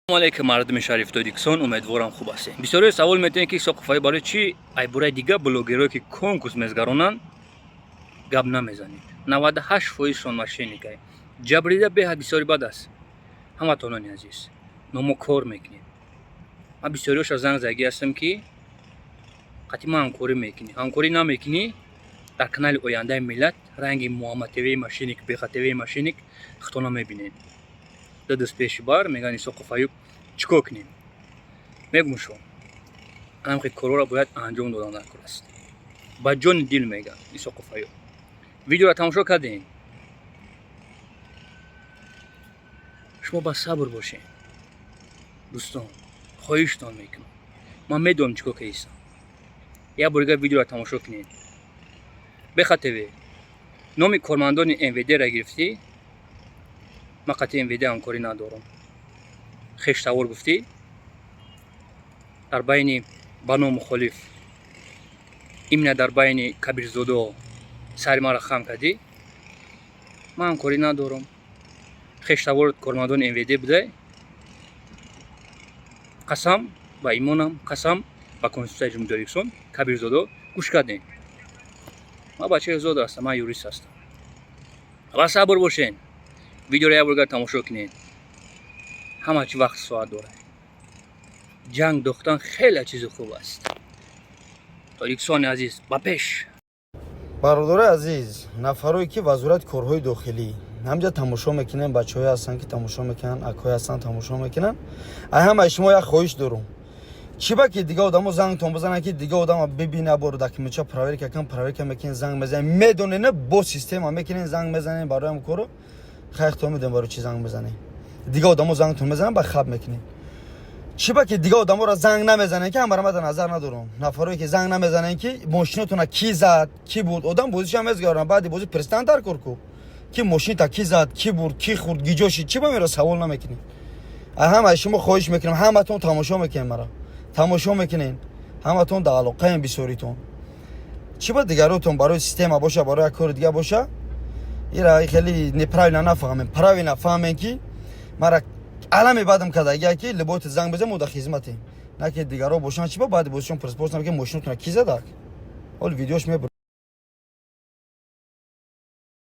Алейкум, мардуми шариф Тоҷикистон, умедворам, хуб ҳастем. Бисёре савол метиҳем, ки Исоқов барои чӣ айбораи дигар блогерое, ки конкурс мезгаронанд, гап намезанед? 98 фоизшон мошенникай ҷабрида, беҳад бисёри бад аст. Ҳамватанони азиз, но мо кор мекунем. Ман бисёриҳоша занг задагӣ ҳастам, ки қатъи ман ҳамкорӣ мекунӣ, ҳамкорӣ намекунӣ, дар канали «Ояндаи миллат» ранги Муҳаммад ТВ мошенник, Беха ТВ мошенник хитона мебинед. Ду дӯст пеши бар мегӯянд: «Исоқов Аюб, чӣ кор кунем?» Мегӯм, шо ҳамхел корҳоро бояд анҷом додан дар кор аст. Ба ҷони дил мегӯям, Исоқов Аюб, видеоро тамошо кардем, шумо ба сабр бошед. Дӯстон, хоҳиштон мекунам, ман медонам, чӣ кор кардистам. Як бор дигар видеоро тамошо кунед. Беха ТВ, номи кормандони МВД-ра гирифтӣ, ман қатъи МВД ҳамкорӣ надорам. Хештавор гуфтӣ, дар байни бано мухолиф, именно дар байни Кабирзодо сари маро хам кардӣ, ман ҳамкорӣ надорам. Хештавор кормандони МВД будай, қасам ба имонам, қасам ба Конститутсияи Ҷумҳурии Тоҷикистон. Кабирзодо, гӯш кардем, ман бачаи озод ҳастам, ман юрист ҳастам. Ва сабр бошен, видеоро як бор тамошо кунед. Ҳама чи вақт соат дорад. Ҷанг дохтан хеле чизи хуб аст. Тоҷикистони азиз, ба пеш! Бародари азиз, нафарое ки Вазорати корҳои дохилӣ ҳамҷа тамошо мекунем, бачаҳое ҳастанд, ки тамошо мекунанд, акҳое ҳастанд, тамошо мекунанд, ай ҳамаи шумо як хоҳиш дорум: чӣ ба ки дига одамо зангтон бизананд, ки дига одама бибина, боро документча проверка кун, проверка мекунен, занг мезанем, медонен, бо система мекунен, занг мезанем барои ҳам коро. Хайхтон медонем, барои чӣ занг мезанем. Дига одамо зангтон мезананд, ба хаб мекунем. Чӣ ба ки дига одаморо занг намезанем, ки ҳамара мада назар надорам, нафарое ки занг намезанем, ки мошинотона ки зад, ки бурд? Одам бозиша мезгарам, баъди бозӣ пристан дар кор ку, ки мошинита ки зад, ки бурд, ки хӯрд, гиҷо шид? Чӣ ба мера савол намекунем? Ҳамаи шумо хоҳиш мекунем, ҳаматон тамошо мекунем, мара тамошо мекунем, ҳаматон дар алоқаем бисёритон. Чӣ ба дигаротон барои система боша, барои як кори дига боша, ира хеле неправильно нафаҳмем, правильно фаҳмем, ки мара аламе бадам кардагия, ки либоти занг безем, мо дар хизматем, на ки дигаро бошанд. Чӣ ба баъди бозишон проспорсам, ки мошинотона ки задак? Ҳол видеош мебур.